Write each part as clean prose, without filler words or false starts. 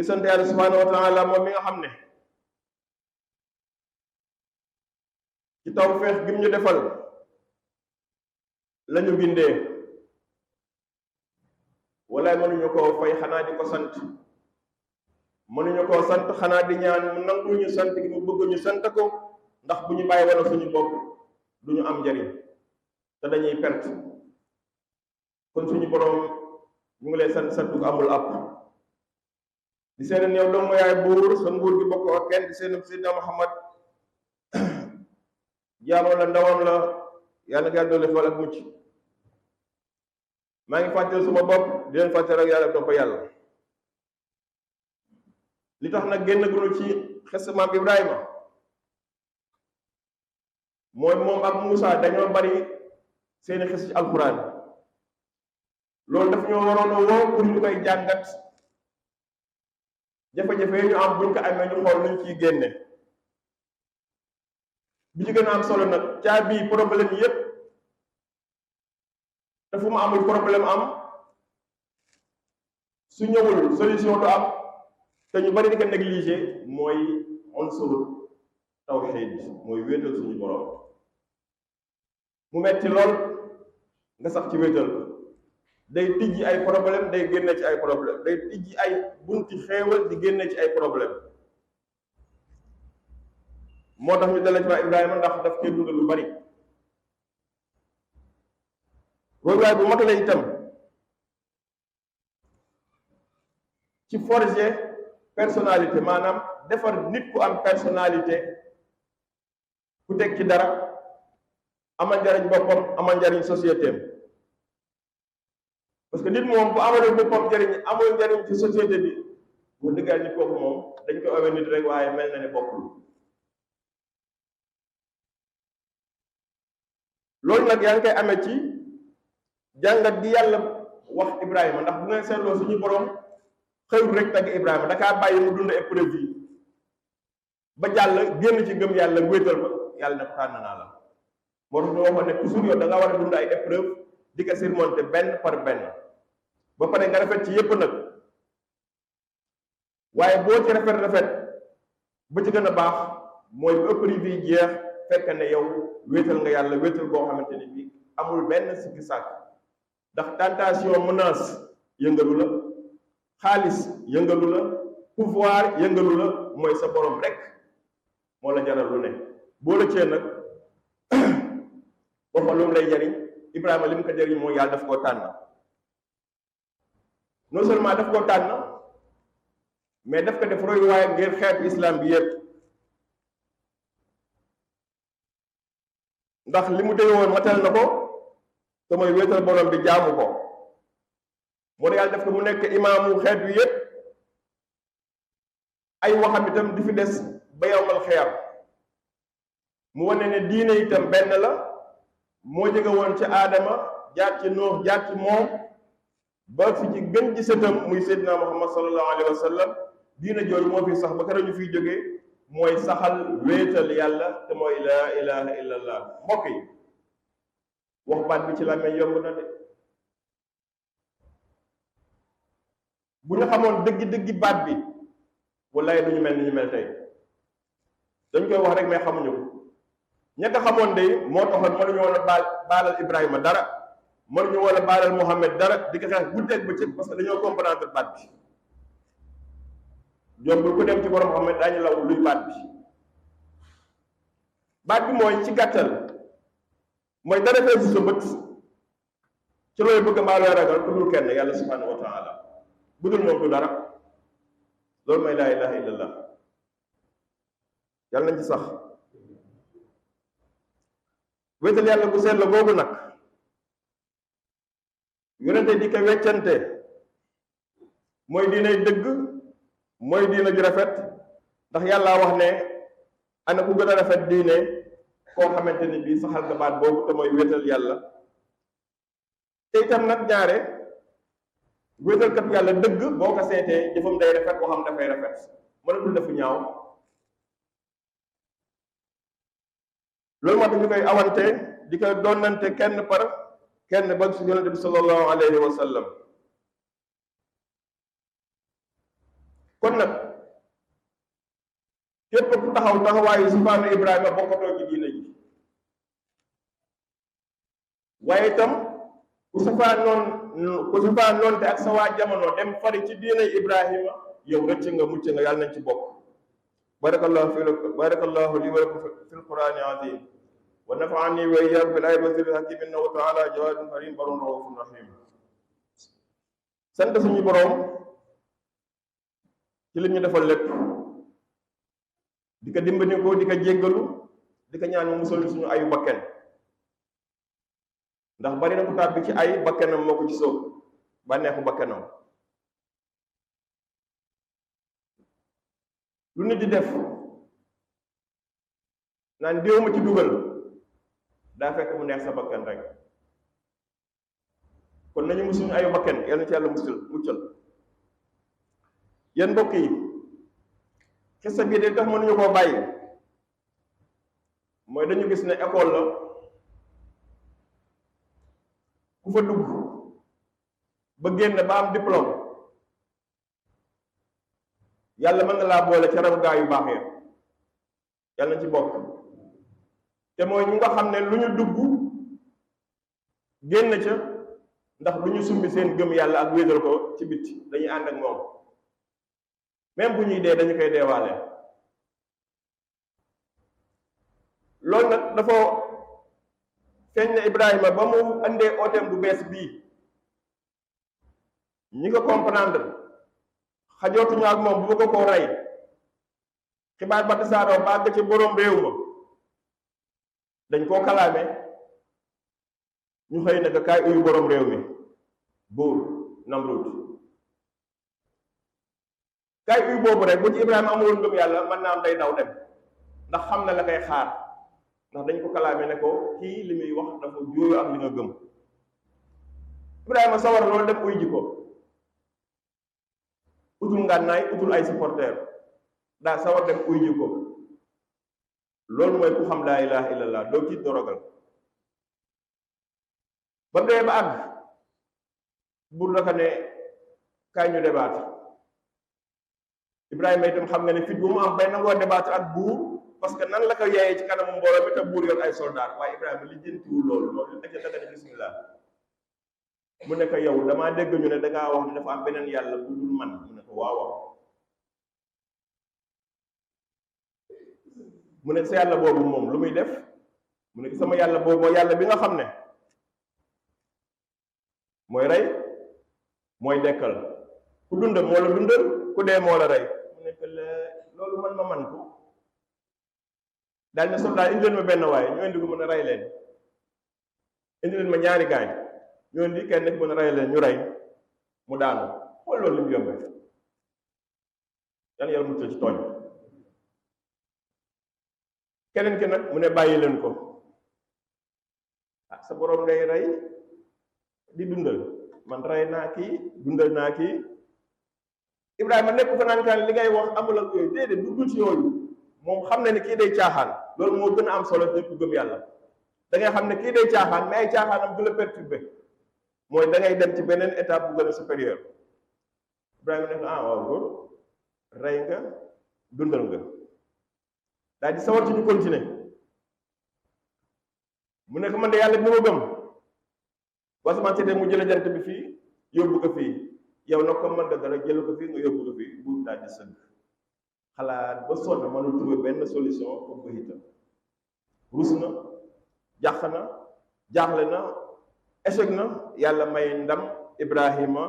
ngi sant yàlla subhanahu wa taala moom mi nga xam ne ci tawfeex gi mu ñu defal lañu bindee walaay mënuñu koo fay xanaa di ko sant mënuñu koo sant xanaa di ñaan mu nangu ñu sant gi mu bëgg ñu sant ko ndax bu ñu bàyyi wala suñu bopp du ñu am njariñ te dañuy perte kon suñu boroom ñu ngi lay sant ko amul àpp di seen néew doomu yaay buur sa nguur gi bokk ak kenn di seen Seydina Muhammad jaamoon la ndawam la yàlla nga doole fal ak mucc maa ngi fàttali suma bopp di leen fàttali rek yàlla topp yàlla li tax nag génn gunu ci xes maam Ibrahima mooy moom ak Moussa dañoo bari seeni xes ci alxuraan loolu daf ñoo waroon a woo pour ñu koy jàngat jafe-jafe yi ñu am buñ ko amee ñu xool nuñ ciy génne bi ci gën a am solo nag caabi problème yépp te fu mu amul problème am su ñëwul solution du am te ñu bari di ko négligé mooy unsur tawxiid mooy wéetal suñu borom mu metti lool nga sax ci wéetal ko day tijji ay problème day génne ci ay problème day tijji ay bunti xéewal di génne ci ay problème moo tax ñu dala ci waa Ibrahima ndax daf koy dundal lu bari royuwaay bu matale itam ci forger personnalité maanaam defar nit ku am personnalité ku teg ci dara amal njariñ boppam amal njariñ société am parce que nit moom bu amalee boppam njariñ amul njariñ ci société bi bu dëggal nit kooku moom dañ koy awee nit rek waaye mel na ne bokkul loolu nag yaa ngi koy amee ci jàngat gi yàlla wax Ibrahima ndax bu ngeen seetloo suñu borom xëyul rek tagg Ibrahima dakaa bàyyi mu dund épreuve yi ba jàll génn ci ngëm yàlla wéetal ko yàlla ne ko tànn naa la moo tax ñu waxoon ne toujours yow da nga war a dund ay épreuve di ko surmonter benn par benn ba pare nga rafet ci yépp nag waaye boo ci rafet ba ci gën a baax mooy bu épreuve yi jeex fekk ne yow wéetal nga yàlla wéetal boo xamante ni bii amul benn sikki sàkk ndax tentation menace yëngalu la xaalis yëngalu la pouvoir yëngalu la mooy sa borom rek moo la jaral lu ne boo la cee nag waxal lu mu lay jariñ Ibrahima li mu ko jariñ mooy yàlla daf koo tànn non seulement daf koo tànn mais daf ko def royuwaay ngir xeetu islam bi yépp ndax li mu déggee woon matal na ko te mooy wéetal borom bi jaamu ko moo tax yàlla def ko mu nekk imaamu xeet wi yépp ay waxam itam di fi des ba yawmal xiyam mu wane ne diine itam benn la moo jóge woon ci aadama jaar ci Nuux jaar ci moom ba fi ci gën ci sëtam muy Seydina Muhammad sallallahu alayhi wa sallam diine jooju moo fi sax ba keroog ñu fiy jógee mooy saxal wéetal yàlla te mooy laa ilaha illallah mbokk yi wax baat bi ci làmmiñ yomb na de bu ñu xamoon dëggi baat bi wallaay du ñu mel ni ñu mel tey dañ koy wax rek mais xamuñu ko ñett xamoon de moo taxoon mënuñu woon a baalal Ibrahima dara mënuñu woon a baalal Muhammad dara di ko xeex guddeeg bëccëg parce que dañoo comprendre baat bi jombul ku dem ci borom Muhammad daañu law luy baat bi mooy ci gàttal mooy dara feesu sa bët ci looy bëgg mbaa looy ragal ku dul kenn yàlla subhanahu wa taala bu dul moom du dara loolu mooy laa ilaha illallah yàlla nañ ci sax wéetal yàlla bu seet la googu nag yonente di ko weccante mooy diinay dëgg mooy diina ju rafet ndax yàlla wax ne ana ku gën a rafet diine koo xamante ni bii saxal nga baat boobu te mooy wéetal yàlla te itam nag ñaare wéetalkat yàlla dëgg boo ko seetee jëfam day rafet boo xam dafay rafet mënatul defu ñaaw loolu moo tax ñu koy awante di koy donnante kenn par kenn ba su yonente bi sallallahu alayhi wa sallam kon kon nag képp ku taxaw taxawaayu safaanu Ibrahima bokkatoo ci diine ji waaye itam ku safaan noonte ak sa waa jamono dem fari ci diine Ibrahima yow rëcc nga mucc nga yàlla nañ ci bokk. barakallahu li wa lakum fil qur'ani azim wa nafa'ani wa iyyakum bil ayati wa zikril hakim innahu ta'ala jawadun karim barun rahufun rahim. sant suñu boroom ci li ñu defal lépp di ko dimbali ko di ko jéggalu di ko ñaan mu musal suñu ayu bakken ndax bari na ku tàbbi ci ay bakkenam moo ko ci sóob bànneexu bakkenam. lu nit di def naan déew ma ci dugal daa fekk mu neex sa bakkan rek kon nañu musul ayu bakken yal na ci yàlla muccal. yéen mbokk yi xissa bii de tax mënuñu koo bàyyi mooy dañu gis ne école la ku fa dugg ba génn ba am diplôme yàlla mën na laa boole ca raw gaa yu baax ya yàlla na ci bokk te mooy ñu nga xam ne lu ñu dugg génn ca ndax lu ñu sumbi seen gëm yàlla ak wéetal ko ci bitti dañuy ànd ak moom même bu ñuy dee dañu koy deewaale. loolu nag dafa feeñ ne Ibrahima ba mu andee ooteem bu bees bii ñi ko comprendre xajootuñu ak moom bu ko rey xibaar ba tasaaroo ba àgg ci boroom réew ma dañ koo kalaame ñu xëy naka kaay uyu boroom réew mi buur Namrud kaay uyu boobu rek bu ci Ibrahima amuloon ngëm yàlla mën naa am day daw dem ndax xam na la koy xaar ndax dañ ko kalaame ne ko kii li muy wax dafa jóoyu ak li nga gëm. Ibrahima sawar loolu def uy ji ko utul ngànnaay utul ay supporter daa sawar def uy ji ko loolu mooy ku xam laa ilaha illallah doo ci dorogal ba dee ba àgg buur dafa ne kaay ñu débat. Ibrahima itam xam nga ne fit bu mu am bay nangoo débat ak buur parce que nan la ko yaayee ci kanamu mbooloo bi te buur yor ay soldat waaye Ibrahima li jëntiwul loolu loolu dëgg daga ne bismillah mu ne ko yow damaa dégg ñu ne dangaa wax ne dafa am beneen yàlla bu dul man mu ne ko waaw mu ne sa yàlla boobu moom lu muy def mu ne ko sama yàlla boobu mooy yàlla bi nga xam ne mooy rey mooy dekkal ku dund moo la dundal ku dee moo la rey mu ne ko loolu man ko daal ne soldat indi leen ma benn waaye ñu indi ko mën a rey leen indi leen ma ñaari gaañ ñu indi kenn ku mën a rey leen ñu rey mu daanu xool loolu li mu yombe yan yàlla mucc ci tooñ. keneen ki nag mu ne bàyyi leen ko sa boroom ngay rey di dundal man rey naa kii dundal naa kii. Ibrahima nekk fa naan kaan li ngay wax amul ak yooyu déedéet duggul ci yooyu moom xam na ne kii day caaxaan loolu moo gën a am solo te ku gëm yàlla da ngay xam ne kii day caaxaan mais ay caaxaanam du la perturbé mooy da ngay dem ci beneen étape bu gën a supérieur. Ibrahima ne ko waaw góor rey nga dundal nga daal di sawar ci ñu continuer mu ne ko man de yàlla bi ma gëm boo sama seetee mu jële jant bi fii yóbbu ko fii yow nag comme mën nga dara jël ko fii nga yóbbu ko fii buur daal di sëgg xalaat ba sonn mënul trouver benn solution pour itam rus na jàq na jaaxle na échec na yàlla may ndam Ibrahima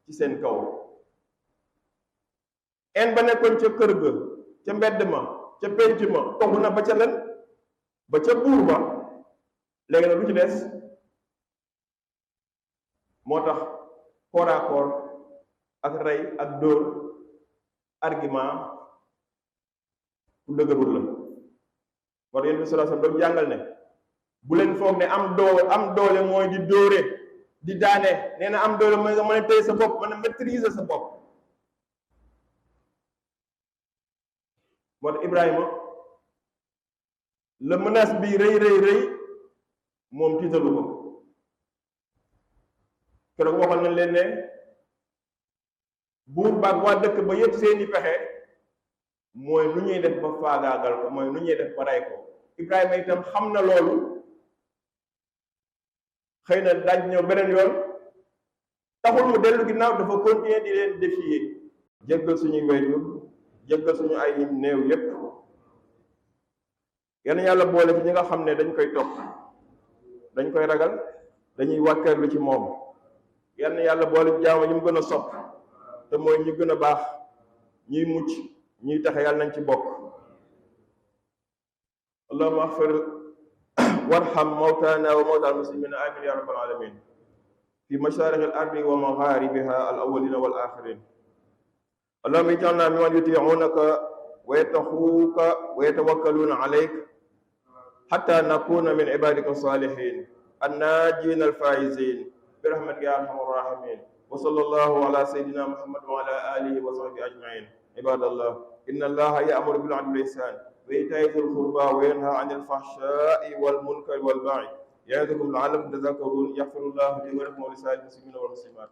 ci seen kaw. en ba nekkoon ca kër ga ca mbedd ma ca penc ma togg na ba ca len ba ca buur ba léegi nag lu ci des moo tax corps à corps ak rey ak dóor argument ku dëgërul la war yéen bi sallallahu alayhi wasallam doon jàngal ne bu leen foog ne am doole mooy di dóore di daane nee na am doole mooy nga mën a téye sa bopp mën a maîtriser sa bopp moo tax Ibrahima la menace bi rëy moom tiitalu ko keroog waxoon nañ leen ne buur baag waa dëkk ba yëpp seeni pexe mooy nu ñuy def ba faagaagal ko, mooy nu ñuy def ba rey ko. Ibrahima itam xam na loolu, xëy na daaj ñëw beneen yoon, taxul mu dellu ginnaaw, dafa continuer di leen défier. jéggal suñuy wayjur, jéggal suñu ay néew yépp. yal na yàlla boole ci ñi nga xam ne dañ koy topp, dañ koy ragal, dañuy wàkkeerlu ci moom. yal na yàlla boole ci jaama ñu mu gën a sopp, te mooy ñu gën a baax, ñuy mucc, ñuy taxe, yàlla nañ ci bokk. allahumma axfir warham mawtana wa mawta almuslimina amin ya rabbal alamin fi mashariki al ardi wa magharibiha al awwalina wal akhirin. اللهم اجعلنا ممن يطيعونك ويتقوك ويتوكلون عليك حتى نكون من عبادك الصالحين الناجين الفائزين برحمتك يا ارحم الراحمين. وصلى الله على سيدنا محمد وعلى اله وصحبه اجمعين. عباد الله، ان الله يأمر بالعدل والإحسان وإيتاء ذي القربى وينهى عن الفحشاء والمنكر والبغي يعظكم لعلكم تذكرون. يغفر الله لي ولكم ولسائر المسلمين والمسلمات.